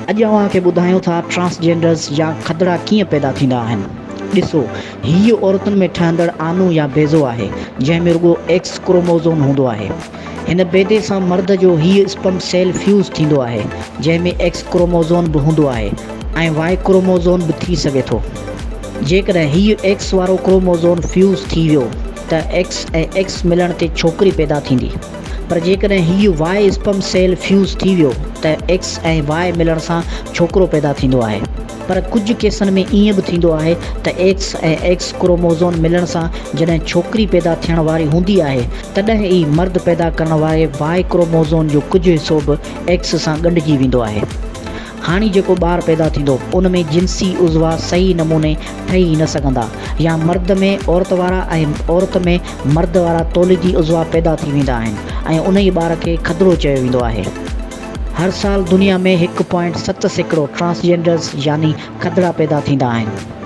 اڄ اوهان کي ٻڌايون ٿا ٽرانسجينڊرز يا کدڙا ڪيئن پيدا ٿيندا آهن. ڏسو، هيء عورتن ۾ ٺهندڙ آنو يا بيضو آهي، جنهن ۾ رڳو ايڪس ڪروموزوم هوندو آهي. هن بيضي سان مرد جو هيء اسپرم سيل فيوز ٿيندو آهي، جنهن ۾ ايڪس ڪروموزوم به هوندو آهي ۽ وائي ڪروموزوم به ٿي سگهي ٿو. جيڪڏهن هيء ايڪس وارو ڪروموزوم فيوز ٿي ويو ته ايڪس ۽ ايڪس ملڻ تي ڇوڪري پيدا ٿيندي. پر جيڪڏهن هيء واء اسپرم سيل فيوز ٿي ويو ته ايڪس ۽ واء ملڻ سان ڇوڪرو پيدا ٿيندو آهي. پر ڪجهه ڪيسن ۾ ائين به ٿيندو آهي ته ايڪس ۽ ايڪس ڪروموزون ملڻ سان جڏهن ڇوڪري پيدا ٿيڻ واري هوندي آهي تڏهن ئي مرد پيدا ڪرڻ واري واء ڪروموزون جو ڪجهه حصو به ايڪس سان ڳنڍجي ويندو آهي. هاڻي جيڪو ٻار پيدا ٿيندو ان ۾ جنسي عضوا صحيح نموني ٺهي نه سگهندا يا مرد ۾ عورت وارا ۽ عورت ۾ مرد وارا توليدي عضوا پيدا ٿي ويندا آهن ۽ انهيء ٻار کي کدڙو چيو ويندو آهي. هر سال دنيا ۾ هڪ پوائنٽ 7% ٽرانسجينڊرز يعني کدڙا پيدا ٿيندا آهن.